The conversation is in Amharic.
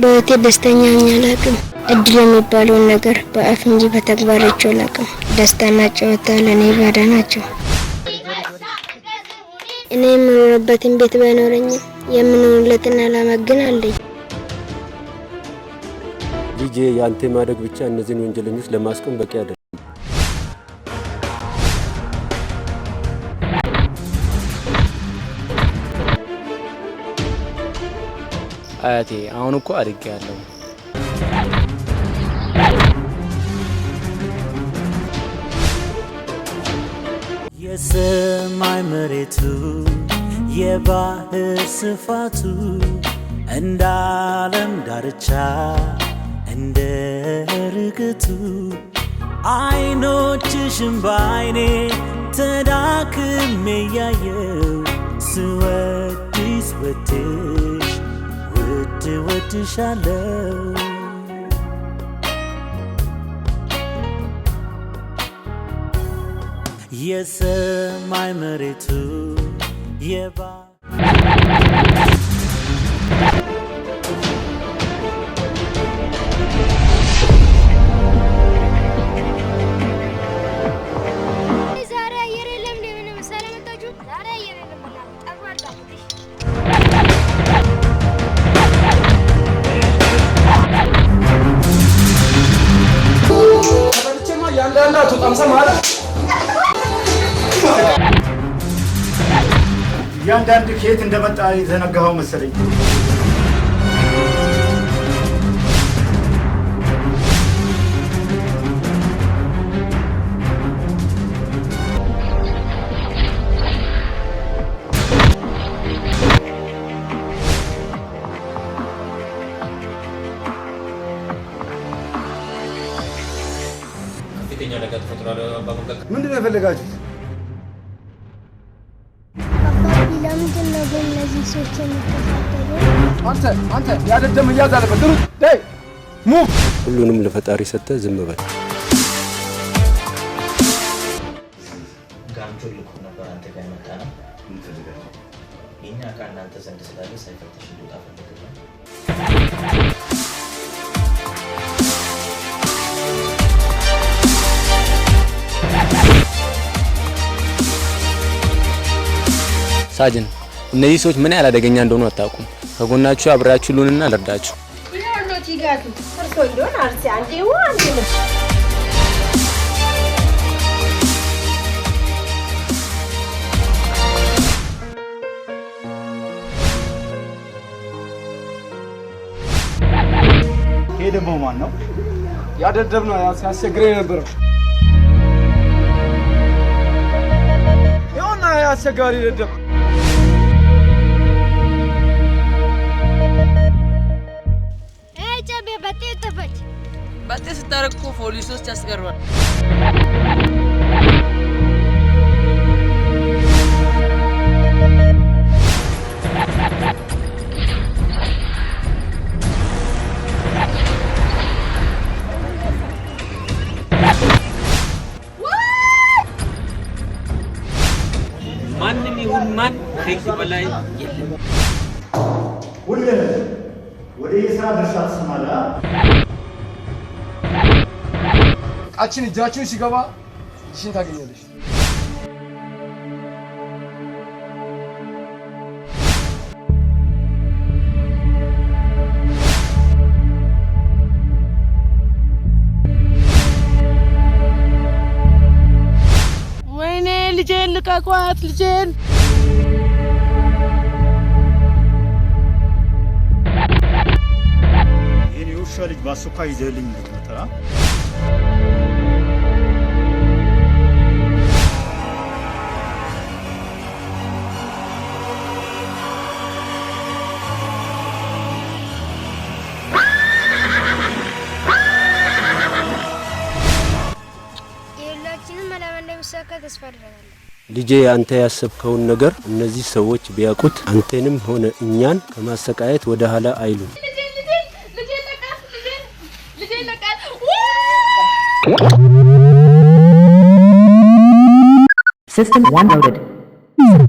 በህይወቴ ደስተኛ ሆኜ አላውቅም። እድል የሚባለውን ነገር በአፍ እንጂ በተግባር አይቼው አላውቅም። ደስታና ጨዋታ ለእኔ ባዳ ናቸው። እኔ የምኖርበትን ቤት ባይኖረኝም የምኖርለትን ዓላማ ግን አለኝ። ልጄ፣ የአንተ ማደግ ብቻ እነዚህን ወንጀለኞች ለማስቆም በቂ አይደለም። አያቴ፣ አሁን እኮ አድጌያለሁ። የሰማይ መሬቱ የባህር ስፋቱ እንደ ዓለም ዳርቻ እንደ ርግቱ አይኖችሽን በአይኔ ተዳክሜ ያየው ስወድሽ ወድሽ ውድ ወድሻለው። የሰማይ መሬቱ የባ ዛሬ አየር የለም። ምን መሳሪያ መጣችሁ? ዛሬ አየር የለም። ተበልቼማ እያንዳንዱ አትወጣም። ሰማህ? እያንዳንድ ከየት እንደመጣ የዘነጋኸው መሰለኝ። ከፍተኛ አደጋ ተፈጥሯል። ምንድን ነው የፈለጋችሁት? አባቢ፣ ለምንድን ነው ግን እነዚህ ሰዎች የሚከታተሉ? አንተ አንተ ያደደም መያዝ አለበት። ሩጥ ዳይ move። ሁሉንም ለፈጣሪ ሰጥተህ ዝም በል። ጋንቾ ልኮ ነበር አንተ ጋር የመጣ ነው። የኛ ዕቃ እናንተ ዘንድ ስላለ ሳይፈተሽ እንዲወጣ ፈልገን ነው። ሳጅን፣ እነዚህ ሰዎች ምን ያህል አደገኛ እንደሆኑ አታውቁም። ከጎናችሁ አብራችሁ ልሁንና ልርዳችሁ። እርሶ እንደሆን አርሴ አንዴ አንዴ ነው። ይሄ ደግሞ ማን ነው? ያደደብ ነው ሲያስቸግረኝ የነበረው። ይኸውና አስቸጋሪ ደደብ። ጨቤ በጤ ጠፈች። ባጤ ስታረግ እኮ ፖሊሶች ያስቀርባል። ማንም ይሁን ማን ከህግ በላይ የለም። ሁልህም ወደ የስራ ድርሻ ትሰማለህ። እቃችን እጃችን ሲገባ እጅሽን ታገኛለሽ። ወይኔ ልጄን ልቀቋት፣ ልጄን። ይህን የውሻ ልጅ በአስቸኳይ ይዘህልኝ እንድትመጣ። የሁላችንም ዓላማ እንደሚሳካ ተስፋ አደርጋለሁ። ልጄ፣ አንተ ያሰብከውን ነገር እነዚህ ሰዎች ቢያውቁት አንተንም ሆነ እኛን ከማሰቃየት ወደ ኋላ አይሉም። ልጄን ልጄን ለቃት፣ ልጄን ልጄን ለቃት። System 1 loaded.